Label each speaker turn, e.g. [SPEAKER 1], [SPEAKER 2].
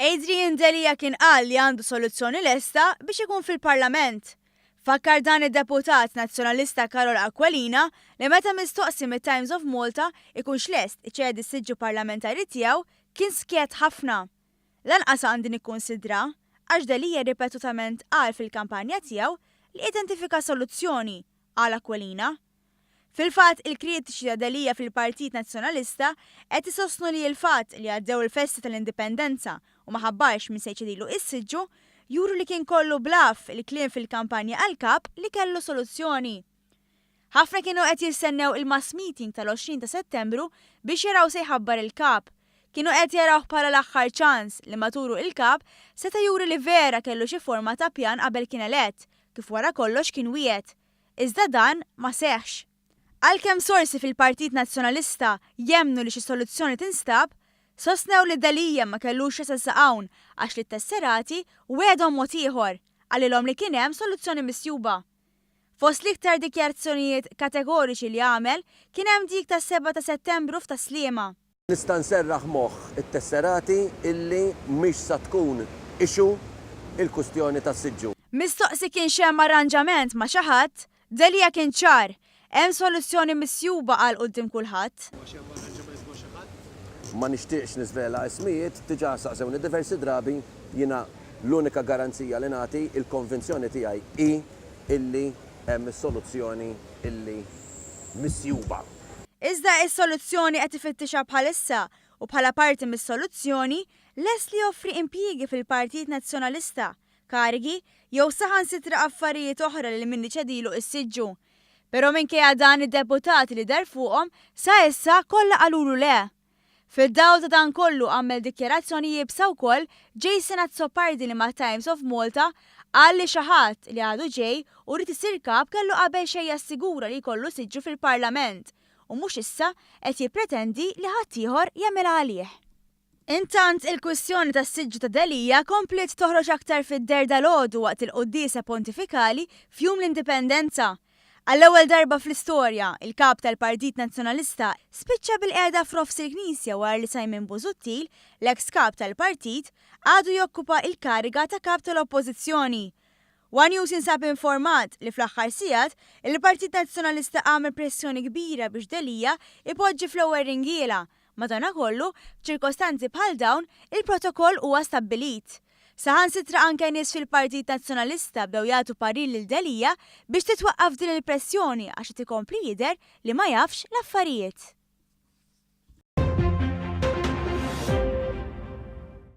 [SPEAKER 1] Adrian Delia kien qal li għandu soluzzjoni lesta biex ikun fil-Parlament. Fakkar dan id-deputat Nazzjonalista Karol Aquilina li meta mistoqsi mit-Times of Malta ikunx lest iċedi s-siġġu parlamentari tiegħu kien skjett ħafna. Lanqas għandi nikkunsidra, għax Delia ripetutament qal fil-kampanja tiegħu li identifika soluzzjoni, qal Aquilina. Fil-fatt, il-kritiċi ta' Delia fil-Partit Nazzjonalista qed isostnu li l-fatt li għaddew il-festi tal-Indipendenza u ma ħabbarx min se jċedilu s-siġġu, juru li kien kollu bluff il-kliem fil-kampanja għall-Kap li kellu soluzzjoni. Ħafna kienu qed jistennew il-mass meeting tal-20 ta' Settembru biex jaraw se jħabbar il-Kap. Kienu qed jarawh bħala l-aħħar ċans li maturu il-Kap seta' juri li vera kellu xi forma ta' pjan qabel kien elett, kif wara kollox kien wiegħed. Iżda dan ma seħħx. Għalkemm sorsi fil-Partit Nazzjonalista jemmnu li xi soluzzjoni tinstab, sostnew li Delia ma kellux jasal sa hawn għax lit-tesserati wegħedhom mod ieħor, qalilhom li kien hemm soluzzjoni misjuba. Fost l-iktar dikjarzzjonijiet kategoriċi li għamel kien hemm dik tas-sebgħa ta' Settembru f'Tas-Sliema.
[SPEAKER 2] Nista' nserraħ moħħ it-tesserati illi mhix sa tkun issue il-kustjoni tas-siġġu.
[SPEAKER 1] Mistoqsi kienx hemm arranġament ma' xi ħadd, Delia kien ċar, Hemm soluzzjoni misjuba qal quddiem kulħadd.
[SPEAKER 2] Ma nixtieqx niżvela ismijiet, diġà saqsewni diversi drabi, jiena l-unika garanzija li nagħti, il-konvinzjoni tiegħi hi illi hemm is-soluzzjoni illi misjuba.
[SPEAKER 1] Iżda is-soluzzjoni qed ifittixha bħalissa u bħala parti mis-soluzzjoni lest li joffri impjiegi fil-Partit Nazzjonalista, karigi jew saħansitra affarijiet oħra lil min iċedilu s-siġġu. Però minkejja dan id-deputati li deher fuqhom sa issa kollha qalulu le. Fid-dawl ta' dan kollu għamel dikjarazzjoni iebsa wkoll Jason Azzopardi li mat-Times of Malta qal li xi ħadd li għadu ġej u ried isir kap kellu qabel xejn jassigura li jkollu siġġu fil-Parlament u mhux issa qed jippretendi li ħaddieħor jagħmilha għalih. Intant, il-kwistjoni tas-siġġu ta' Delia kompliet toħroġ aktar fid-deher dalgħodu waqt il-quddiesa pontifikali f'Jum l-Indipendenza. Għall-ewwel darba fl-istorja, il-Kap tal-Partit Nazzjonalista spiċċa bilqiegħda f'nofs il-Knisja wara li Simon Busuttil, l-eks Kap tal-Partit, għadu jokkupa il-kariga ta' Kap tal-Oppożizzjoni. One News jinsab informat li fl-aħħar sigħat, il-Partit Nazzjonalista għamel pressjoni kbira biex Delia jpoġġi fl-ewwel ringiela, Madanakollu, f'ċirkostanzi bħal dawn, il-protokoll huwa stabbilit. Saħansitra anke nies fil-Partit Nazzjonalista bdew jagħtu parir lil Delia biex titwaqqaf din il-pressjoni għax qed ikompli jidher li ma jafx l-affarijiet.